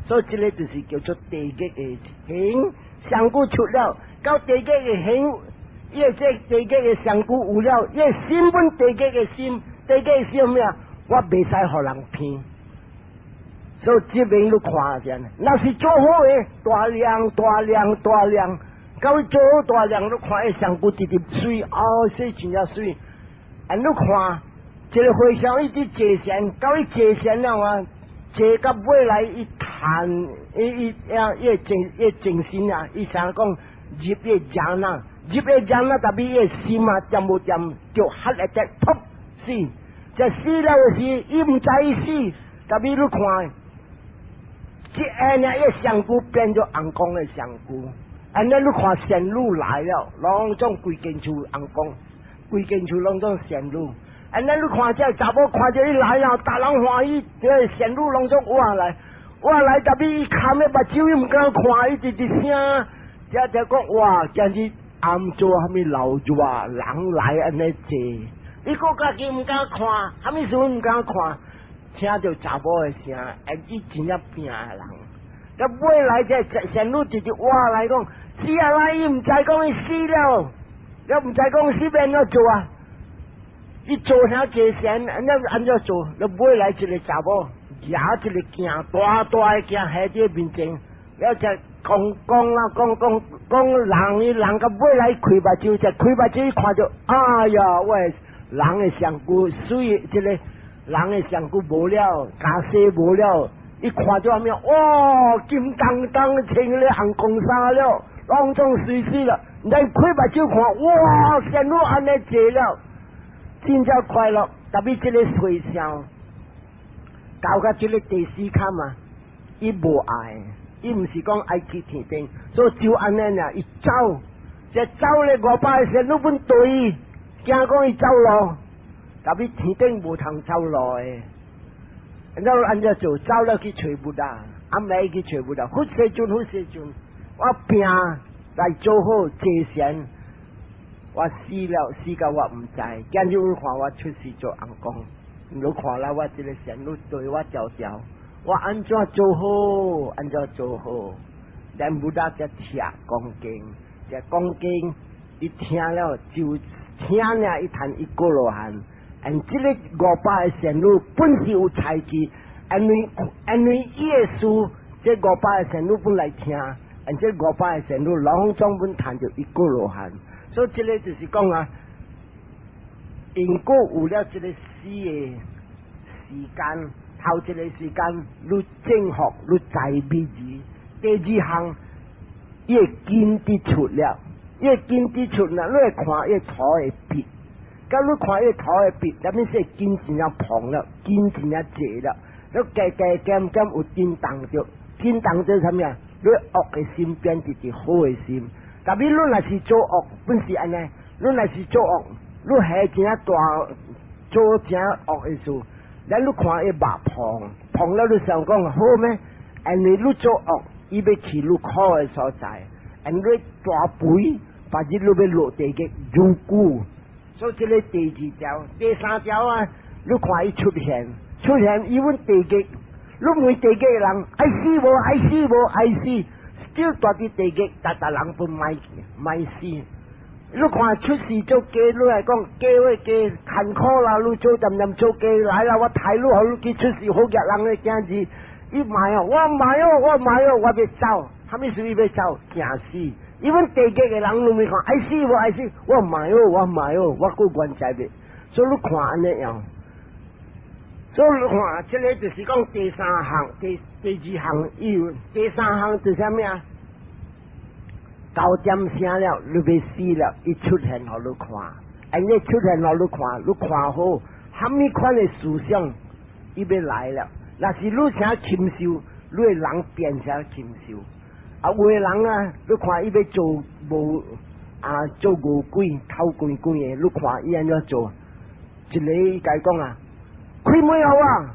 所以這个就是叫做地獄的形，身軀出了，到地獄的形，伊個這地獄的身軀有了，伊个心本地獄的心，地獄的心咩啊？我袂使予人騙。所以這邊你看見，若是做好的，大量大量大量，到做好大量，你看伊身軀直直媠，哦，媠真正媠。啊，你看，這个和尚伊佇坐禪，到伊坐禪了啊，坐到尾來伊談，伊伊啊，伊精伊精神啊，伊想講入伊禪啊，入伊禪啊，特別伊心啊，恬無恬就 heart attack，噗死，這死了的時，伊毋知伊死，特別你看，這下呢，伊身軀變做尪公的身軀，按呢你看仙女來了，攏總規間厝尪公，規間厝攏總仙女。按呢你看這查某看著伊來了，逐人歡喜，這仙女攏總活來，活來，特別伊含的目睭伊毋敢看，伊直直聲，這就講哇，今日暗做蝦米老熱人來按呢坐，伊閣家己毋敢看，蝦米事毋敢看。聽著查某的聲，會伊真正拚的人。到尾來這仙女直直活來講，死啊啦！伊毋知講伊死了，伊毋知講死欲按怎做啊？伊做啥坐禪，按怎按怎做？到尾來一個查某，舉一个鏡，大大的鏡喺佇面前，了才講講啦，講講講人，伊人到尾來開目睭，才開目睭伊看著，哎呀，我的人的身軀媠，這个人的身軀無了，家私無了，伊看著啥物？哇，金當當穿咧紅光衫了，攏總媠媠了。咱開目睭看，哇，仙女按呢坐了，真正快樂。特別這个和尚，到到這个第四坎啊，伊無愛，伊毋是講愛去天頂，所以就按呢爾，伊走，這走咧五百個仙女本對伊，驚講伊走路。特別天頂無通走路的，然後按怎做？走了去揣 Buddha，暗暝去揣 Buddha。佛世尊，佛世尊，我拚來做好坐禪，我死了，死到我毋知。今日你看我出世做尪公，你看啦，我這个仙女對我調調，我按怎做好，按怎做好。咱 Buddha 才聽講經，這講經伊聽了就聽了，伊談一果羅漢。按這个五百个仙女本是有才氣，因為伊的事，這五百個仙女本來聽，按這五百個仙女攏總本談著一果羅漢，所以這个就是講啊，因果有了這个死的時間，頭一个時間你正福，你知美字，第二項伊會根佇出了，伊會根佇出了，你會看伊頭會變。佮你看伊頭會變，啥物說根真正膨了，根真正濟了，你加加減減有震動著，震動著啥物啊？你惡的心變成是好的心。特別你若是做惡，本是按呢，你若是做惡，你下真正大做真惡的事，咱你看伊肉膨，膨了你想講好咩？因為你做惡，伊欲去你苦的所在，因為大肥，別日你欲落地獄愈久。所以這个第二條、第三條啊，你看伊出現，出現伊阮地獄，你問地獄的人愛死無？愛死無？愛死，就蹛佇地獄，逐逐人攏莫莫死。你看出世做雞，你來講雞話雞艱苦啦，你做恬恬做雞來啦，我刣你，予你去出世好額人的囝兒，伊莫哦，我莫哦，我莫哦，我欲走，啥物事伊欲走？驚死！伊阮地獄的人攏會看愛死無愛死，我莫哦，我莫哦，我閣願在袂。所以你看按呢樣，所以你看這个就是講第三項、第二項有，第三項就是啥物啊？九點聲了，你欲死了，伊出現予你看，按呢出現予你看，你看好，蝦米款的思想，伊欲來了。若是你誠禽獸，你的人變成禽獸。啊，有的人啊，你看伊欲做無啊，做餓鬼頭光光的，你看伊按怎做？一个伊共講啊，開門予我，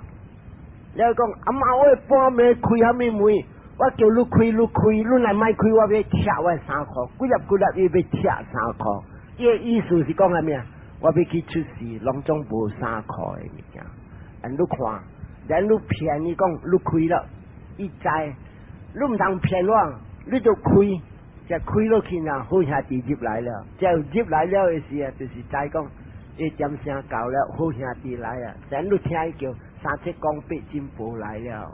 你講阿媽，我半暝開啥物門？我叫你開，你開，你若莫開，我欲拆我的衫褲，幾粒幾粒伊欲拆衫褲。伊的意思是講啥物啊？我欲去出世，攏總無衫褲的物件。And 你看，然你騙伊講你開了，伊知，你毋通騙我，你就開，就開落去呢，好兄弟入來了。就入來了的時啊，就是知講伊點聲到了，好兄弟來啊。然你聽伊叫三七講八珍寶來了。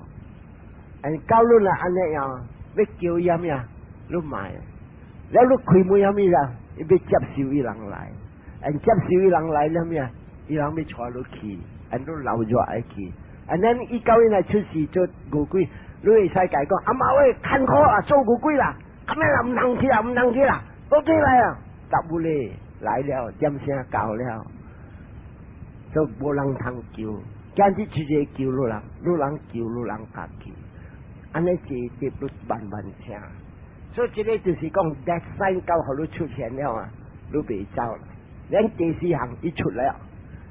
And 到你若按呢樣，欲叫伊啥物啊？你莫，了你開門啥物啦？伊欲接受伊人來，and 接受伊人來了啥物啊？伊人欲帶你去，and 你留熱愛去。And then 伊到伊來出世做餓鬼，你會使共伊講，阿媽喂，艱苦啊，做餓鬼啦，咁樣啦，毋通去啦，毋通去啦，倒轉來啊，答無咧，來了，點聲到了，就無人通救，今日直接救你人，你人救你人家己。按呢一直你慢慢聽，所以這个就是講，death sign 到予你出現了啊，你袂走了。咱第四項一出來，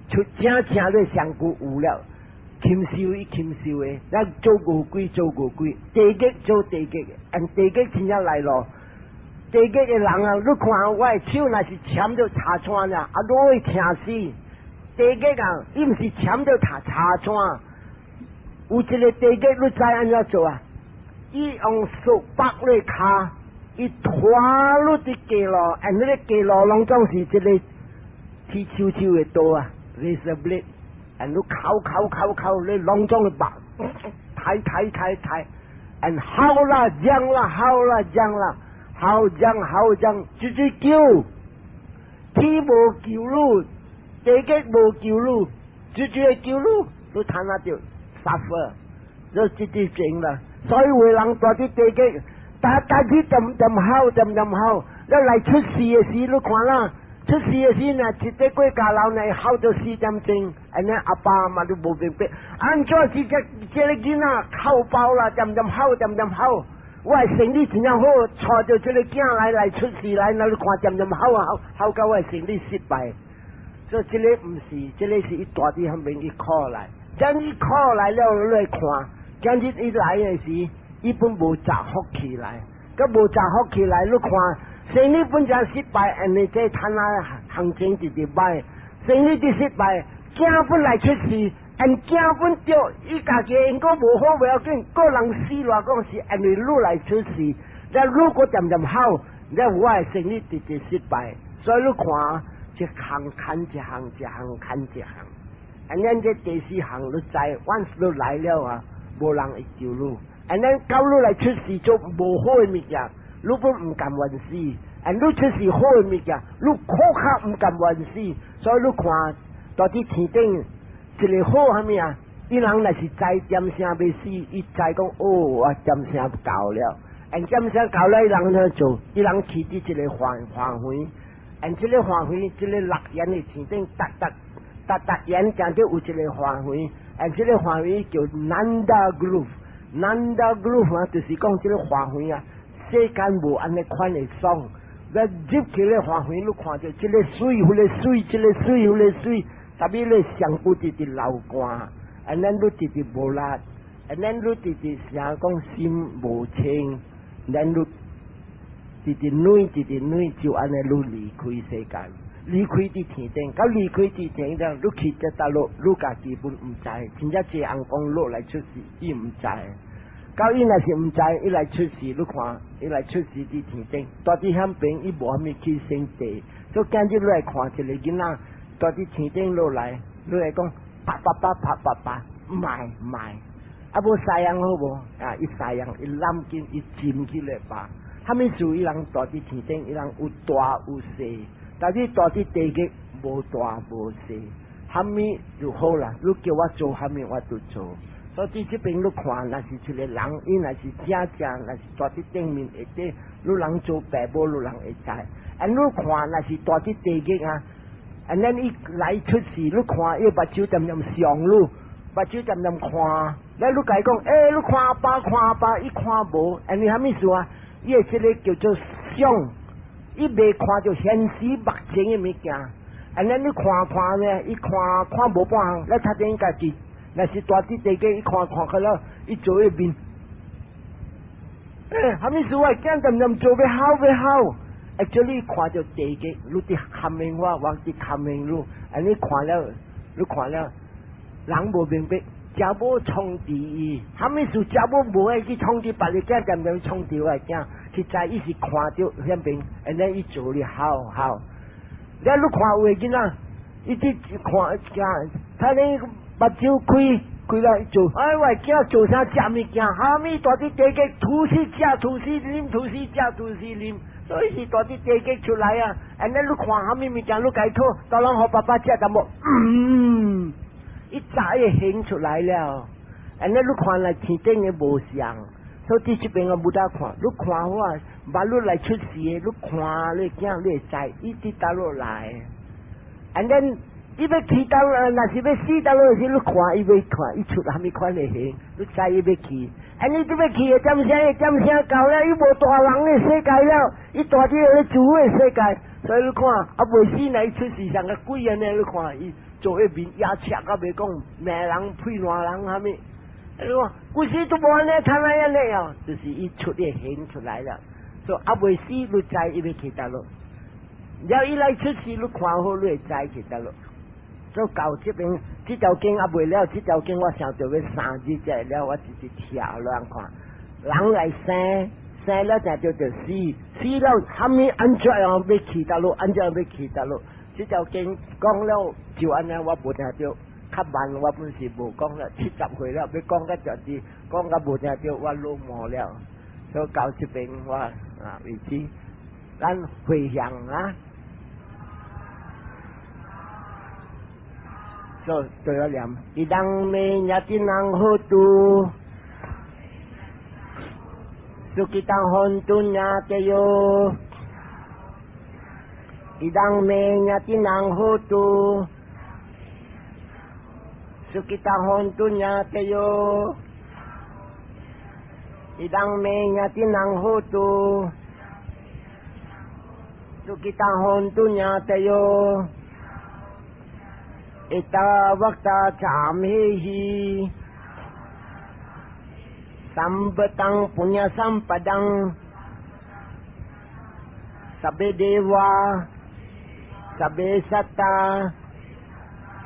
出正正你身軀有了，禽獸伊禽獸的，咱做餓鬼做餓鬼，地獄做地獄，按地獄真正來咯。地獄的人啊，你看我的手若是攕著柴炭啊，啊，你會疼死。地獄啊，伊毋是攕著柴柴炭，有一个地獄，你知按怎做啊？伊用束縛咧跤，伊拖你佇街路，and 彼个街路攏總是這个鐵鍬鍬的刀啊，razor blade，and 你敲敲敲敲，你攏總會肉，刣刣刣刣，and 吼啦嚷啦吼啦嚷啦，吼嚷吼嚷，直直救，天無救你，地獄無救你，直直會救你，你睇下就 suffer，就直直整啦。所以有人蹛佇地獄，逐逐去恬恬吼，恬恬吼，你來出世的時，你看啦，出世的時呢，一個過家樓呢，吼到4點鐘，按呢阿爸阿媽都無明白，按怎是這這个囡仔哭爆啦，恬恬吼，恬恬吼，我的生理真正好，帶著這个囝來來出世來，那你看恬恬吼啊吼，吼到我的生理失敗，所以這个毋是，這个是伊蹛佇彼邊伊苦來，等伊苦來了，你來看。今日伊來的時，伊本無雜福氣來，閣無雜福氣來，你看生意本正失敗，因為這攤啊行情直直歹，生意直失敗，囝本來出事，因囝本著，伊家己應該無好無要緊，個人死賴講是因為你來出事，你如果恬恬吼，你我的生意直直失敗，所以你看，一項牽一項，一項牽一項，按呢這第四項你知，once 你來了啊。無人會救你，and then 到你來出世做無好的物件，你本毋甘願死；and 你出世好的物件，你閣較毋甘願死。所以你看，蹛佇天頂一个好啥物啊？伊人若是知點聲欲死，伊知講哦，我點聲到了。and 點聲到了，伊人按怎做？伊人去佇一個花花園，and 這個花園，這个樂園的天頂，逐逐逐逐園行著有一個花園。and 這个花園叫 Nanda Grove，Nanda Grove 啊，就是講這个花園啊，世間無按呢款的爽。你入去咧花園，你看著這个水，彼个水，這个水，彼个水，特別你身軀直直流汗，and then 你直直無力，and then 你直直成講心無清，then 你直直軟，直直軟，就按呢你離開世間。離開佇天頂，到離開佇天頂，你去這大陸，你家己本毋知，真正這翁講落來出世，伊毋知。到伊若是毋知，伊來出世，你看，伊來出世佇天頂，蹛佇遐邊，伊無啥物去生地，所以今日你來看一个囡仔，蹛佇天頂落來，你來講拍爸爸拍爸爸，莫莫，啊無西洋好無？啊，伊西洋伊攬緊伊斟起來吧。啥物事伊人蹛佇天頂，伊人有大有細。但是蹛佇地獄無大無細，啥物就好啦。你叫我做啥物，我就做。所以這邊你看，若是一個人，伊若是正正，若是蹛佇頂面下底，你人做爸母，你人會知。啊，你看若是蹛佇地獄啊，and then 伊來出世，你看伊目睭恬恬傷你，目睭漸漸看，咧你共伊講，欸，你看阿爸，看阿爸，伊看無，按呢啥物事啊？伊的這个叫做相，伊袂看著現實目前的物件。按呢你看看呢，伊看看無半項，咧他頂家己，若是蹛佇地底，伊看看去了，伊做伊面。欸，啥物事我囝漸漸做欲哭欲哭，actually 看著地底，你佇看面我，我佇看面你，按呢看了，你看了，人無明白，查某創治伊，啥物事查某無愛去創治別个囝，漸漸創治我的囝，實在伊是看著遐邊，按呢伊做咧好好。了你看有的囡仔，伊佇看囝，他咧目睭開開來做，哎，我的囝做啥食物件，啥物蹛佇地底吐司食吐司啉，吐司食吐司啉，所以是蹛佇地底出來啊。按呢你看啥物物件，你共伊討，當攏予爸爸食淡薄，嗯，伊早會顯出來了。按呢你看來天頂的無相，所以佇這邊我無得看，你看好啊，捌你來出世的，你看你囝，你會知伊佇佗落來。And then 伊欲去佗落，若是欲死佗落時，你看伊欲看，伊出啥物款的形，你知伊欲去。按呢伊欲去的點聲，點聲到了，伊無大人的世界了，伊蹛佇個豬的世界，所以你看，啊未死呢，伊出世像個鬼按呢，你看伊做彼面牙赤啊，袂講罵人、屁爛人啥物。你看，規世都無按呢，睇來按呢哦，就是伊出的形出來了。所以啊未死，你知伊欲去佗落。了伊來出世，你看好，你會知去佗落。所以到這邊，這條經猶未了，這條經我想著欲3日才了，我直直聽亂看。人來生，生了才叫做死，死了啥物按怎樣欲去佗落，按怎樣欲去佗落。這條經講了就按呢，我無聽著，較慢我本是無講了，70歲了，欲講甲絕對，講甲無聽著，我老毛了。所以到這邊我啊為止，咱迴向啊。做對了念，伊當咩ญาตินังโหตุสุขิตังหนตุญาตโยอิดังเมญาตินังโหตุสุขิตังหนตุญาตโยอิดังเมญาตินังโหตุสุขิตังหนตุญาตโยเอตาวตาจามเหหิสัมปตังปุญญสัมปดังสัพเพเดวาสัพเพสัตตา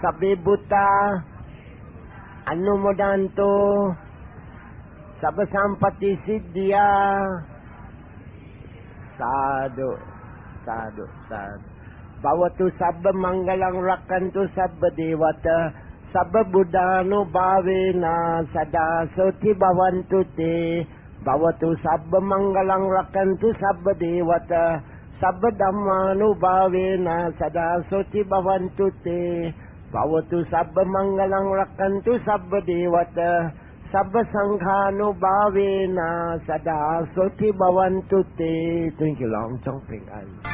สัพเพบุตตาอนุโมดันโตสัพพสัมปติสิทธิยาสาธุสาธุสาธุ bhavatu sabba mangalang rakkantu sabba devata sabba buddhanubhavena sada soti bhavantu te bhavatu sabba mangalang rakkantu sabba devata sabba dhammanubhavena sada soti bhavantu te bhavatu sabba mangalang rakkantu sabba devata sabba sanghanubhavena sada soti bhavantu te。祝你攏總平安。